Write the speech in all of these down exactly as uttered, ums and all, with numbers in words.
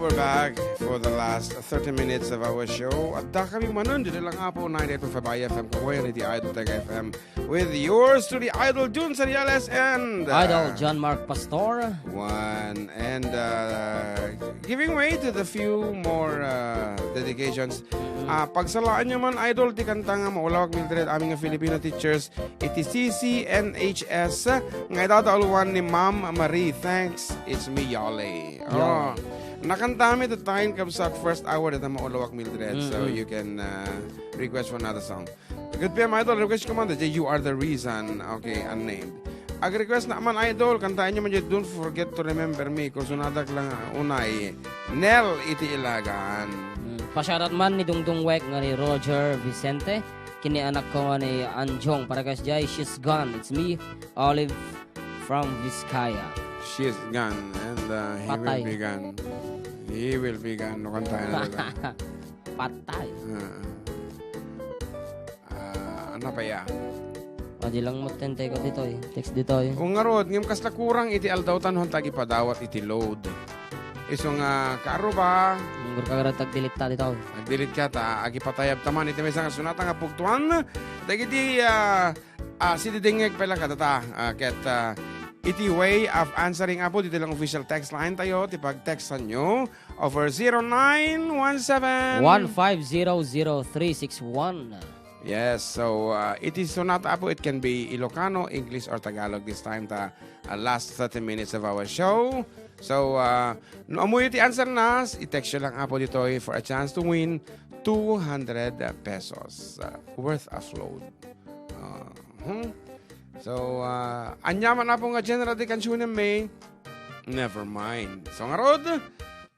We're back for the last thirty minutes of our show. Adda kami manen ditoy lang Apo ninety-eight point five I F M Kawayan, the Idol Tech F M, with yours truly, Idol Jun Sariales and, uh, Idol John Mark Pastor. One. And, uh, giving way to the few more, uh, dedications. Mm-hmm. Ah, pagsalaan nyo man, Idol, ti kanta nga Maulawak Mildred, amin nga Filipino teachers, iti C C N H S, nga idadauluan ni Ma'am Marie. Thanks, it's me, Yale. Yale. Oh, nakanta mi the time kabsat first hour dita Maulawak Mildred. So Mm-mm. you can, uh, request for another song. Good P M Idol, request ko man, the You Are the Reason. Okay, unnamed. Ag-request na man, Idol, kantaen nyo man dyan, Don't Forget to Remember Me. Kursunadak lang, uh, unay. Nel iti Ilagan. Mm, pa-shoutout man ni Dungdung Wek nga ni Roger Vicente. Kini anak ko nga ni Anjong. Para kas jay, She's Gone. It's me, Olive from Vizcaya. She's gone and, uh, he will Patay. be gone. He will be gone. No, kantaen na lang. Patay. Ah. Ah, ano pa ya? Adi lang mo tente ko ditoy. Text ditoy. O ngarud, ngem kasla kurang iti aldaw ta no, hanta agipadawat iti load. Isu nga, kaaro ba? Ngem kagarag tag-delete ta ditoy. Nag-delete ka ta, agipatayab ta man iti maysa nga sunata nga pugtuan. Dagiti, ah, ah, sididingngeg pay la kadata. Ah, ket, ah, iti way of answering, Apo, ditoy lang official text line tayo, ti pag-textan nyo over zero nine one seven One five zero zero three six one. Yes, so, uh, iti sunata, Apo, it can be Ilocano, English, or Tagalog this time, ta, uh, last thirty minutes of our show. So, uh, no ammoyo ti answer na, i-text nyo lang, Apo, ditoy for a chance to win two hundred pesos, uh, worth of load. Uh, hmm. So, uh, ania man, Apo, nga genre ti kansionem mi? Never mind. So, ngarud,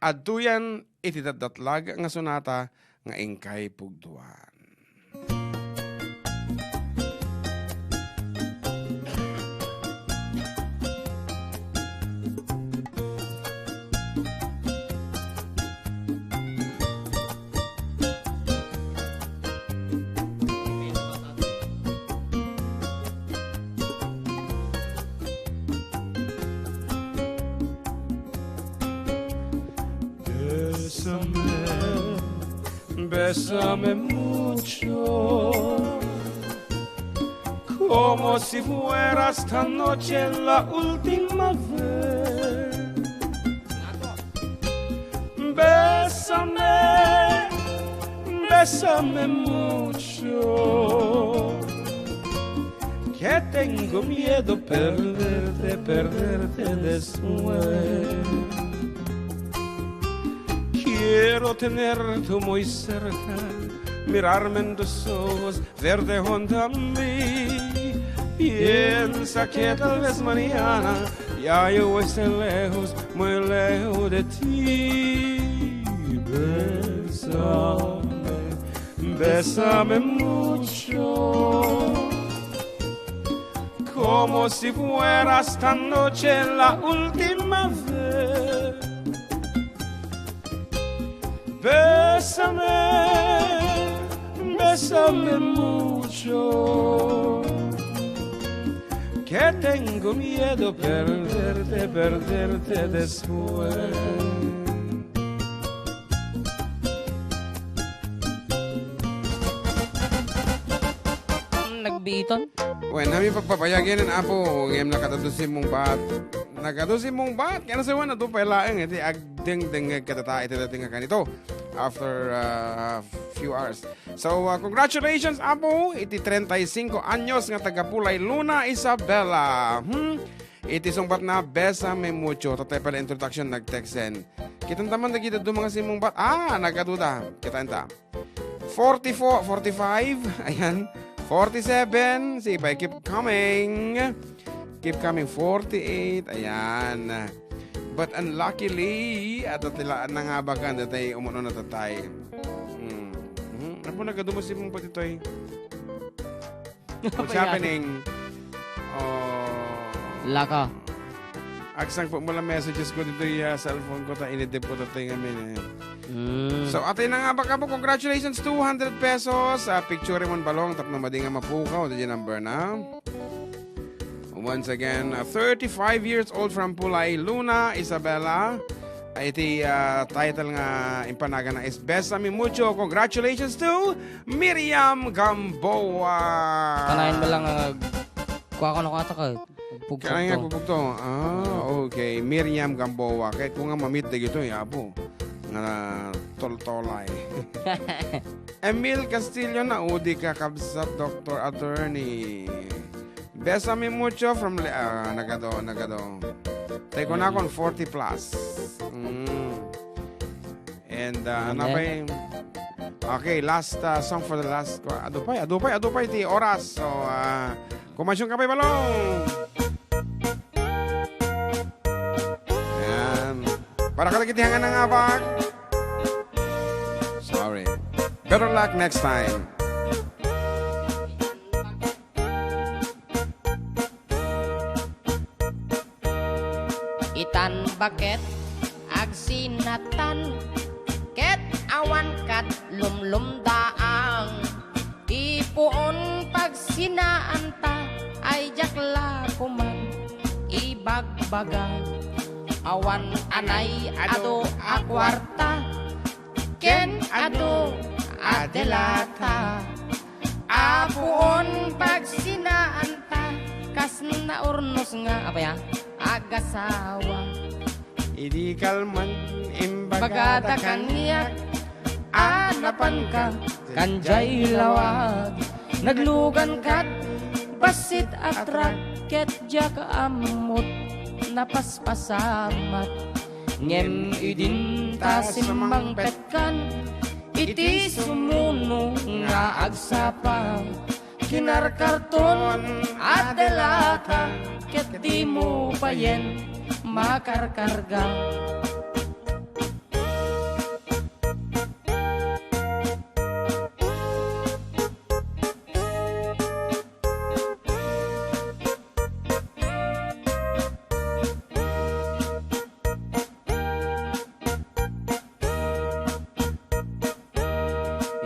adtoyen iti datdatlag nga sunata nga inkay pugtuan. Bésame, bésame mucho, como si fuera esta noche la última vez. Bésame, bésame mucho, que tengo miedo perderte, perderte después. Quiero tenerte muy cerca, mirarme en tus ojos, verte junto a mí. Piensa que tal vez mañana ya yo esté lejos, muy lejos de ti. Bésame, bésame mucho, como si fuera esta noche la última vez. Bésame, bésame mucho, que tengo miedo perderte, perderte después. Nagbiton? Wen, amin pagpapayagen, Apo, ngem nakadado simmungbat. Nakadado simmungbat? Kaya nasa wan, adu pay laeng, iti agdengdengngeg kadata, iti dating nga kanito. After, uh, few hours. So, uh, congratulations, Apo, iti treinta y cinco anyos nga taga Pulay Luna, Isabela. Hmm? Iti sungbatna, Bésame mucho. Tatay pala introduction, nag-text sen. Kitan taman dagiti dadduma nga simmungbat. Ah, nagadu da. Kitan ta. Forty-four, forty-five. Ayan. Forty-seven. Sige pa, keep coming. Keep coming. Forty-eight. Ayan. But unluckily, ato tila nangabakan, datay umuno na tatay. Hmm. Hmm. Apo, nagadu mo simmungbat itoy. What's happening? Oh. Laka. Agsangpet mo lang messages ko ditoy, ah, cellphone ko, ta inidip ko, tatay nga min, eh. Mm. So, atay na nga, baka po, congratulations, two hundred pesos. Ah, picture mo balong, tapno madi nga mapukaw, the number na. Once again, ah, thirty-five years old from Pulay, Luna, Isabela. Iti, ah, title nga impanagana is Bésame Mucho. Congratulations to Miriam Gamboa. Kanayon mo lang, ah, kuha ko na kata ka. Pugpugto. Kanayon nga pugpugto. Ah, okay. Miriam Gamboa. Kay kung nga mamit dagito, Apo. Nga toltolay. Emil Castillo, naudi ka, kabsat, Doctor Attorney. Bésame Mucho from Le-, ah, nagado, nagado. Tay ko na kon forty plus. Mm. And, ah, ano pay? Okay, last, ah, song for the last. Adu pay, adu pay, adu pay ti oras. So, ah, kumansion ka pay, Balong. Ayan. Para kadagiti hangan nga abak. Sorry. Better luck next time. Itan baket agsinatan, ket awan kad lumlumdaang. Ti puon pagsinaanta ay diak la koman ibagbaga. Awan anay adu a kuarta ken adu a delata. Apuon pagsinaanta kas naurnos nga, apay a? Agasawa. Idi kalman, imbagada kaniak a napanka kan jay lawag. Naglugan kad bassit a truck ket diak ammot napaspasamat. Ngem idinta simmangpetkan iti sumuno nga agsapa, kinarkarton a delata ket dimo payen makarkarga.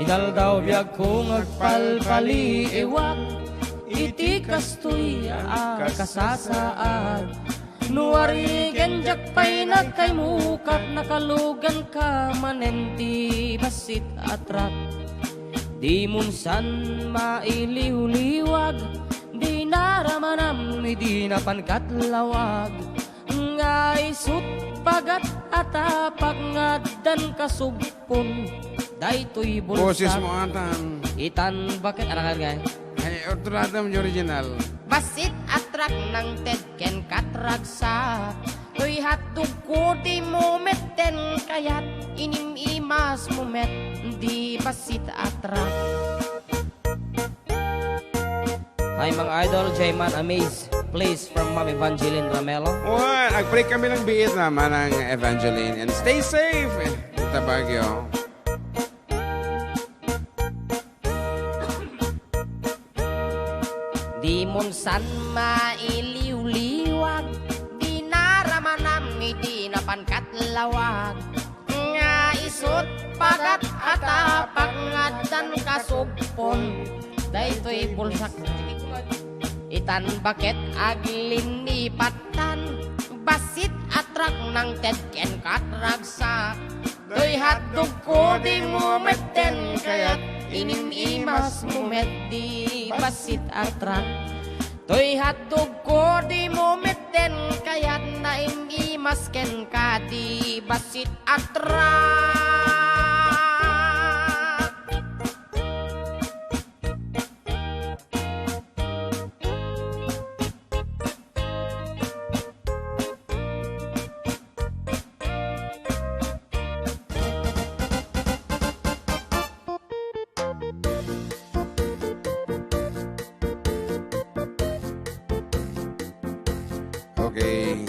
Inaldaw biagko nga agpalpaliiwak iti kastoy a kasasaad. No arigen diak pay nagkaymukat, nakaluganka manen ti bassit a truck. Dimon san mailiwliwag, di naramanam idi napankat lawag. Nga isut' pagat a tapak nga addan kasugpon daytoy bulsak. Boses mo atan. Itan baket, anak nga. Ay, orturatam di original. Bassit a truck nangted ken katragsak. Toy hotdog ko dimo metten kayat, inim-imas mo met di bassit a truck. Hi, mga idol, Jayman Amaze, please, from Ma'am Evangeline Ramelo. Well, ag-break kami ng biit na, Manang Evangeline. And stay safe, eh, sa Baguio. Dimon san mailiwliwag, di naramanam idi napankat lawag. Nga isut' pagat a tapak nga addan kasugpon daytoy bulsak. Itan baket aglinnipattan, bassit a truck nangted ken katragsak. Toy hotdog ko dimo metten kayat, inim-imas mo met di bassit a truck. Toy hotdog ko dimo metten kayat, naim-imas kenka di bassit a truck. Okay.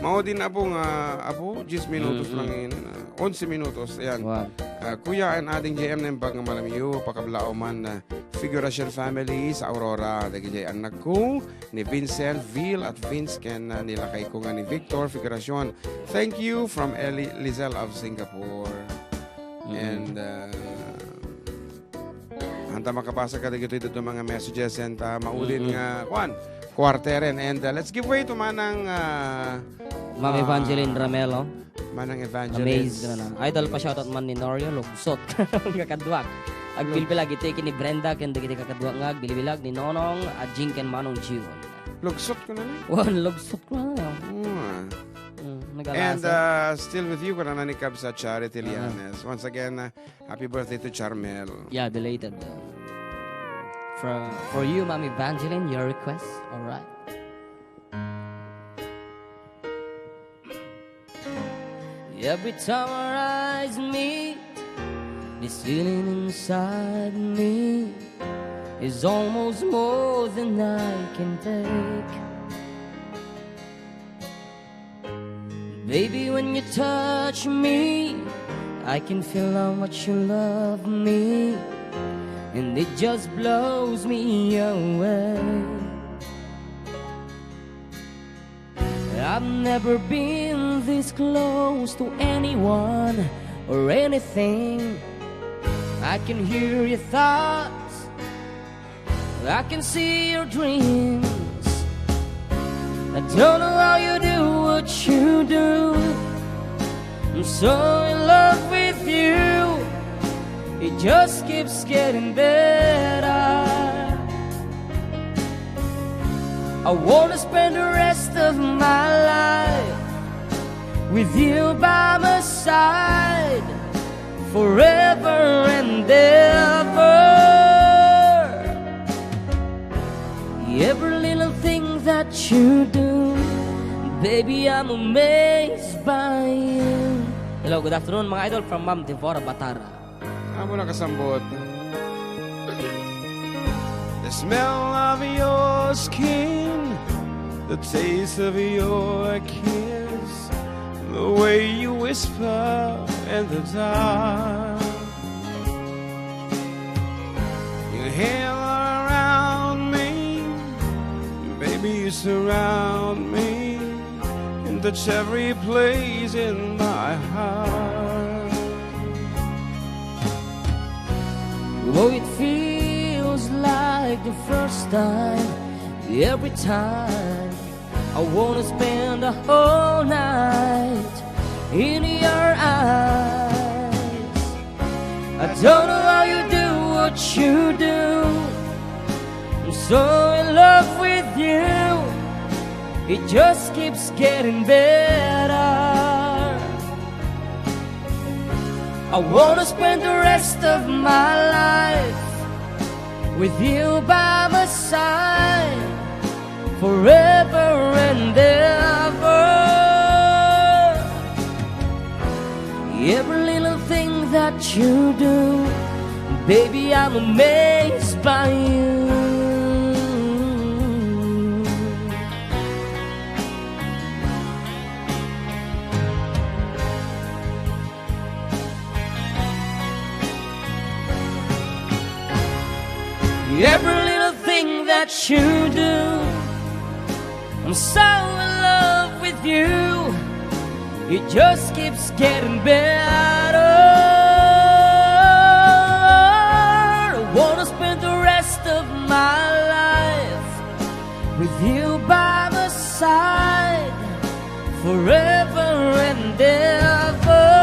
Maudi na, Apo, nga, Apo, diyes minutos Mm-mm. lang ini, na, onse minutos. Ayan. Wow. Ah, Kuya and Ading J M, naimbag nga malamiyo, pakablaw man, ah, Figuracion family sa Aurora. Dagiti annakko, ni Vincent, Vil, at Vince, ken, ah, ni lakayko nga ni Victor Figuracion. Thank you from Ellie Lizelle of Singapore. Mm. And, ah, anta makabasa kadagitoy dadduma nga messages and, ah, maudin Mm-mm. nga, kuan, kuarteren. And, ah, let's give way to Manang, ah, Ma'am Ah, Evangeline Ramelo. Manang Evangeline. Amazed na na. Idol pa, shoutout man ni Norio, lugsot. Kakaduak. Agbilbilag iti kini Brenda, ken dagiti kakaduak nga agbilbilag ni Nonong Ajing ken Manong June. Lugsot ko na ni. Wan, lugsot ko na. Mm. Mm, nag-alasa. And, uh, still with you, kuna ni Kabsat Charity Lianes. Once again, uh, happy birthday to Charmel. Yeah, belated, uh, for, for you, Ma'am Evangeline, your request. All right. Every time our eyes meet, this feeling inside me is almost more than I can take. Baby, when you touch me, I can feel how much you love me, and it just blows me away. I've never been this close to anyone or anything. I can hear your thoughts, I can see your dreams. I don't know how you do what you do. I'm so in love with you. It just keeps getting better. I wanna spend the rest of my life with you by my side, forever and ever. Every little thing that you do, baby, I'm amazed by you. Hello, good afternoon, mga idol, from Ma'am Devora Batara. Amo na kasambot. The smell of your skin, the taste of your kiss, the way you whisper in the dark. Your hair around me, baby, you surround me and touch every place in my heart. Oh, it feels like the first time, every time. I wanna spend the whole night in your eyes. I don't know how you do what you do. I'm so in love with you. It just keeps getting better. I wanna spend the rest of my life with you by my side, forever and ever. Every little thing that you do, baby, I'm amazed by you. Every little thing that you do, I'm so in love with you. It just keeps getting better. I wanna spend the rest of my life with you by my side, forever and ever.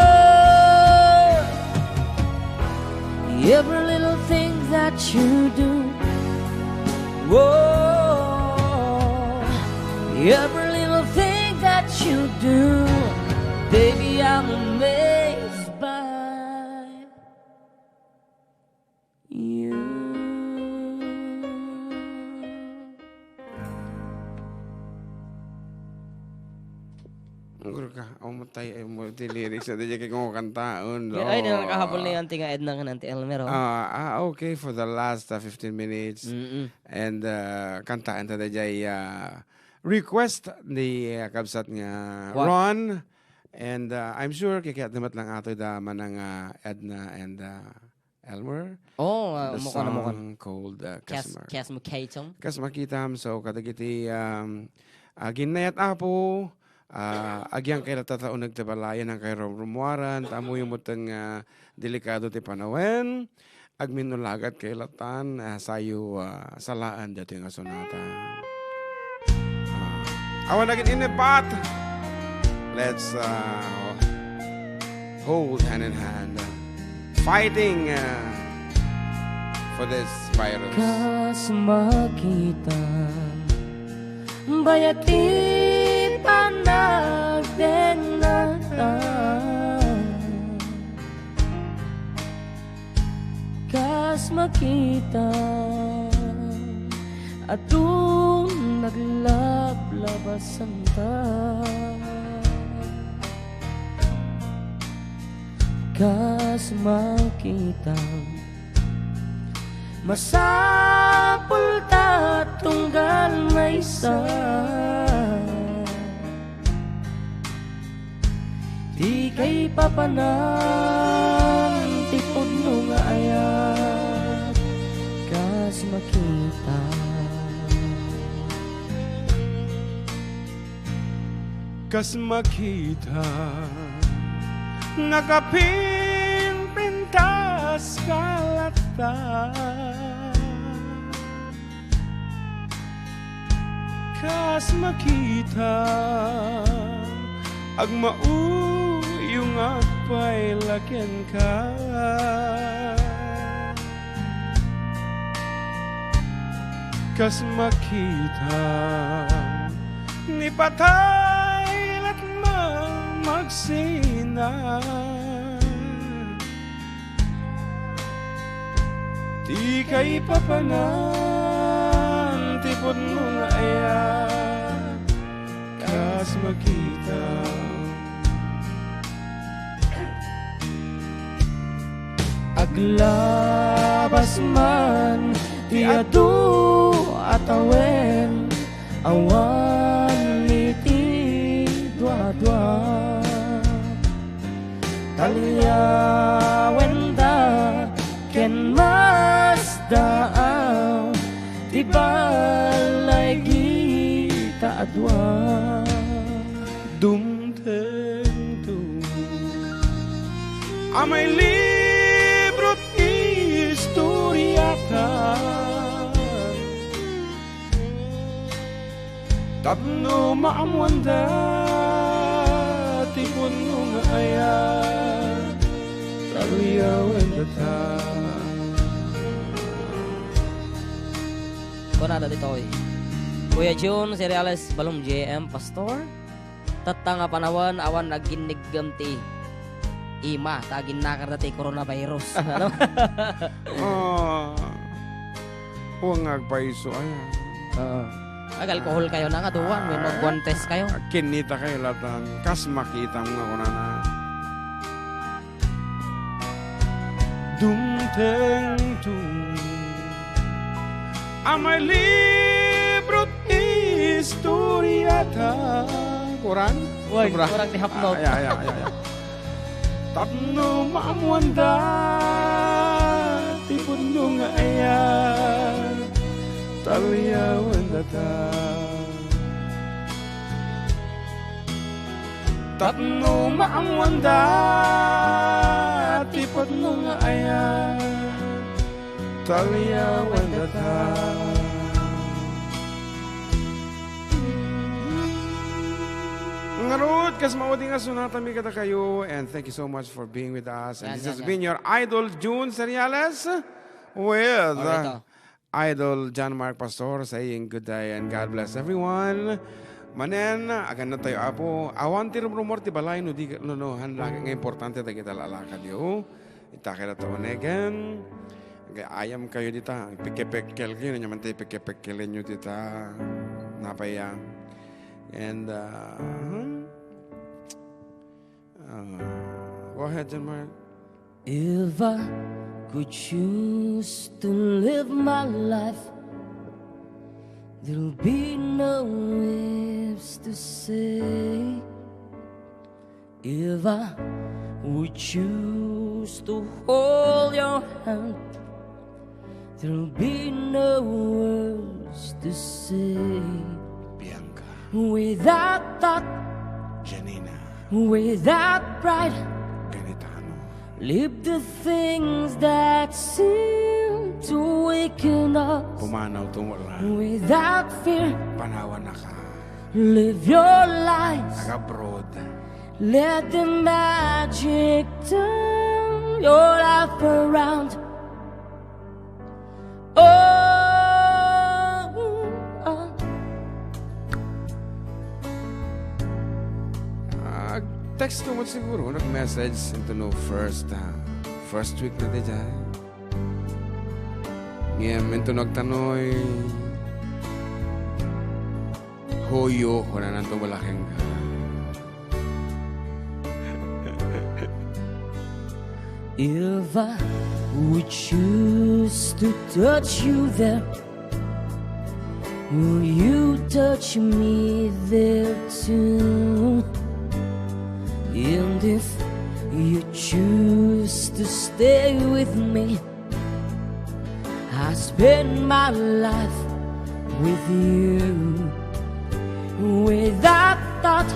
Every little thing that you do, whoa, every little thing that you do, baby, I'm amazed by you. Ang guro ka, oh, matay, ay mo, ti lyrics na, di kay kung kantaon, no? Ay, di na nakahapon na yung anti nga Edna nga anti Elmer, oh. Ah, ah, okay, for the last, uh, fifteen minutes. Mm-mm. And, uh, kantaan ta dayjay, uh, request ni, uh, kabsat nga Ron. And, uh, I'm sure kikayat naman lang ato da manang, uh, Edna and, uh, Elmer. Oh, uh, the song called, uh, Kas-, Kasmo. Kasmo Kaitom. Kasmo Kitam. So, kadagiti, um, uh, ginnayat Apo, uh, agyang kay latata uneg ti balayan ang kay rumrumuaran, ta ammoyo met nga delikado ti panawen. Agminulagat kay latan, ah, sayo, ah, salaan datoy nga sonata. Ah, awan agin inibat. Let's, uh, hold hand in hand, fighting, uh, for this virus. Kas makita, bayat ti panagdennata. Kas makita, adu naglablabasanta. Kas makita, masapul ta tunggal maysa. Ti kaipapanan ti pudno nga ayat, kas makita. Kas makita, nakapinpintas ka latta. Kas makita, agmauyong agpayla kenka. Kas makita, ni patay lat man magsina. Ti kaipapanan ti pudno nga ayat, kas makita. Aglabas man ti adu a tawen, awan iti duadua. Taliawenda ken masdaaw ti balay gita a dua. Dumtengto a may libro ti istoriata. Tapno maammoanda ti pudno nga ayat, taliawendata. Kunada ditoy, Kuya Jun Cereales Balum, J M Pastor, tatta nga panawen awan nagginniggem ti ima ta aginnakarda ti coronavirus. Ano? Oh. Huwag nga agpaiso, ay. Oo. Ag-alcohol kayo na nga, duwan, may magguantes kayo. Kinita kayo latan. Kas makita mo nga kunana. Dumtengto a may libro ti istoriata. Kuran? Uy, sobra. Kuran ti hapnot. Ay, ay, ay, ay, ay. Tapno maammoanda ti pudno nga ayat, taliawendata. Tapno maammoanda ti pudno nga ayat, taliawendata. Ngarud, kas maudi nga sunatami kadakayo, and thank you so much for being with us. And this has been your idol, Jun Cereales, with, uh, Idol John Mark Pastor saying good day and God bless everyone. Manen, aganna tayo, Apo. Awan ti rumrumor ti balay no di, no, no, han lagi nga importante dagita lalakadyo. Ita kay data unegen. Agayam kayo dita. Pikepekkel kayo. Nanyaman tayo pikepekkelan nyo dita. Napaya. And, uh, hmm? Uh, go ahead, John Mark. If I could choose to live my life, there'll be no ifs to say. If I would choose to hold your hand, there'll be no words to say. Bianca. Without thought, Janina. Without pride, Ganitano. Leave the things that seem to weaken us. Pumanaw tungod lang. Without fear, panawan na ka. Live your lives. Nag-abroad. Let the magic turn your life around. Oh, ah. Ah, text ko mo siguro, nag-message into no first, ah, first week na di dyan. Ngem into nagtanoy, huyo, wala nanto wala keng. If I would choose to touch you there, will you touch me there too? And if you choose to stay with me, I spend my life with you. Without thought,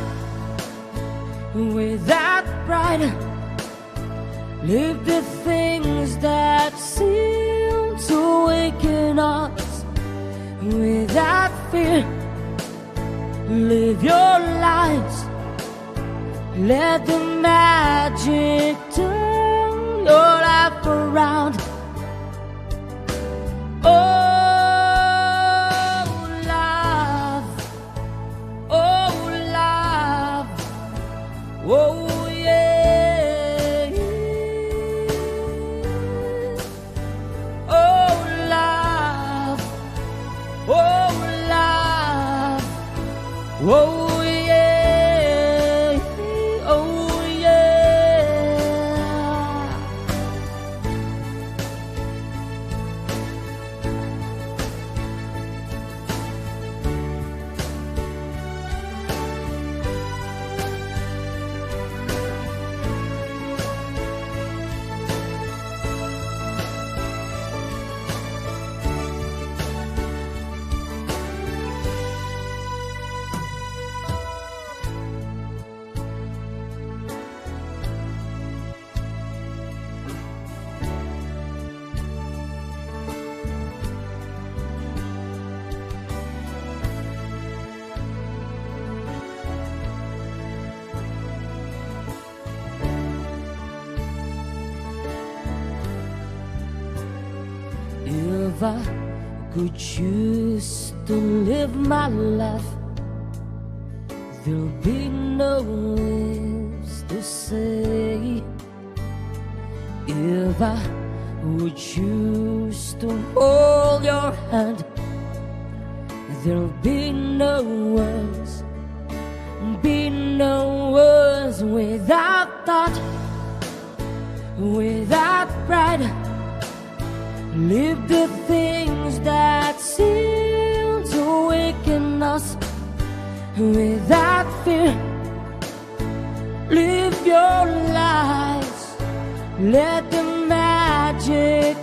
without pride, leave the things that seem to weaken us. Without fear, live your lives. Let the magic turn your life around. Oh, love. Oh, love. Oh, yeah. Oh, love. Oh, love. Oh, yeah. Oh, yeah. If I could choose to live my life, there'll be no words to say. If I would choose to hold your hand, there'll be no words, be no words. Without thought, without pride, leave the things that seem to weaken us. Without fear, live your lives. Let the magic